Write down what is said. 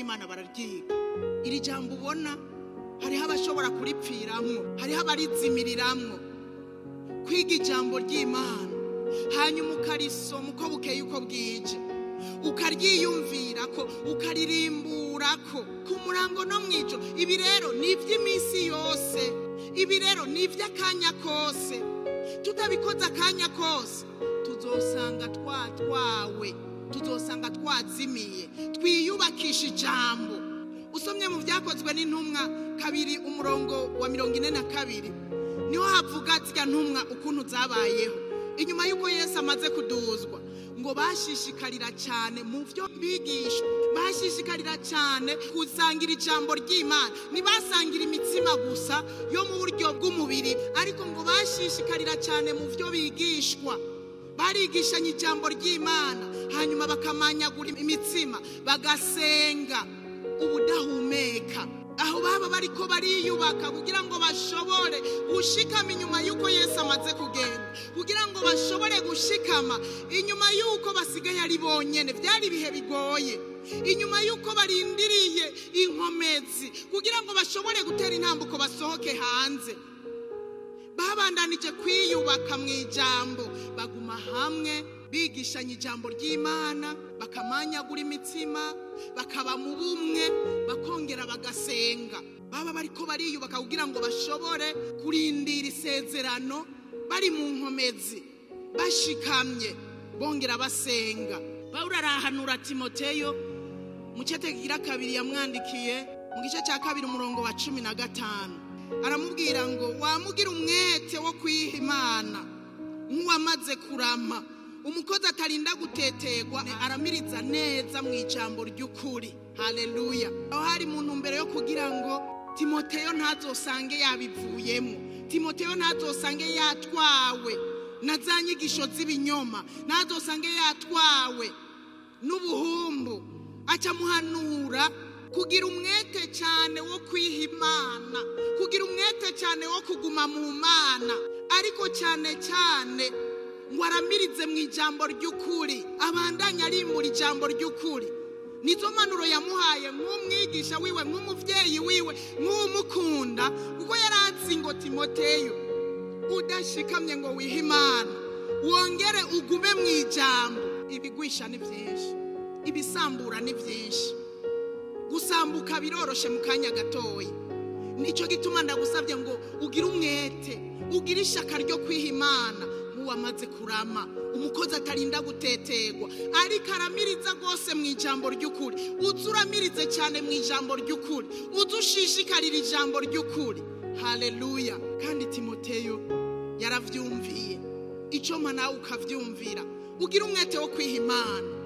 ry'Imana bararyiga. Iri jambo ubona hariho abashobora kuripfiramwo, hariho abarizimiriramwo. Kwiga ijambo ry'Imana hanyuma ukarisoma uko bukeye uko bwije, ukaryiyumvirako, ukaririmburako ku murango no mw'ijoro. Ibi rero ni iby'iminsi yose, ibi rero ni iby'akanya kose. Tutabikoze akanya kose tuzosanga twatwawe, tuzosanga twazimiye. Twiyubakisha ijambo. Usomye mu Byakozwe n'Intumwa 2 umurongo wa 42, niho havuga zirya ntumwa ukuntu zabayeho inyuma y'uko Yesu amaze kuduzwa. Ngo bashishikarira cyane mu byo bigishwa, bashishikarira cyane kusangira ijambo ry'Imana. Ntibasangira imitsima gusa yo mu buryo bw'umubiri, ariko ngo bashishikarira cyane mu byo bigishwa. Barigishanya ijambo ry'Imana, hanyuma bakamanyagura imitsima, bagasenga ubudahumeka. Aho baba bariko bariyubaka kugira ngo bashobore gushikama inyuma y'uko Yesu amaze kugenda, kugira ngo bashobore gushikama inyuma y'uko basigaye ari bonyene. Byari ibihe bigoye, inyuma y'uko barindiriye inkomezi kugira ngo bashobore gutera intambuko basohoke hanze. Babandanije kwiyubaka mu ijambo, baguma hamwe bigishanya ijambo ry'Imana, bakamanyagura imitsima, bakaba mu bumwe, bakongera bagasenga. Baba bariko bariyubaka kugira ngo bashobore kurindira isezerano bari mu nkomezi, bashikamye, bongera basenga. Pawulo arahanura Timoteyo mu cete kigira kabiri yamwandikiye mu gice cya 2 umurongo wa 15, aramubwira ngo wamugira umwete wo kwiha Imana nk'uwamaze kurama, umukozi atarinda gutetegwa, aramiriza neza mu ijambo ry'ukuri. Haleluya. Aho hari mu ntumbero yo kugira ngo Timoteyo ntazosange yabivuyemo, Timoteyo ntazosange yatwawe na za nyigisho z'ibinyoma, ntazosange yatwawe n'ubuhumbu. Acamuhanura kugira umwete cyane wo kwiha Imana, kugira umwete cyane wo kuguma mu Mana, ariko cyane cyane ngo aramirize mu ijambo ry'ukuri, abandanye arimbura ijambo ry'ukuri. Nizo manuro yamuhaye nk'umwigisha wiwe, nk'umuvyeyi wiwe, nk'umukunda, kuko yarazi ngo Timoteyo udashikamye ngo wihe Imana, wongere ugume mu ijambo. Ibigwisha ni byinshi, ibisambura ni byinshi, gusambuka biroroshe mu kanya gatoya. Nico gituma ndagusabye ngo ugire umwete, ugire ishaka ryo kwiha Imana nk'uwamaze kurama, umukozi atarinda gutetegwa, ariko aramiriza rwose mu ijambo ry'ukuri. Uze uramirize cyane mu ijambo ry'ukuri, uze ushishikarira ijambo ry'ukuri. Haleluya. Kandi Timoteyo yaravyumviye, ico nawe ukavyumvira, ugira umwete wo kwiha Imana.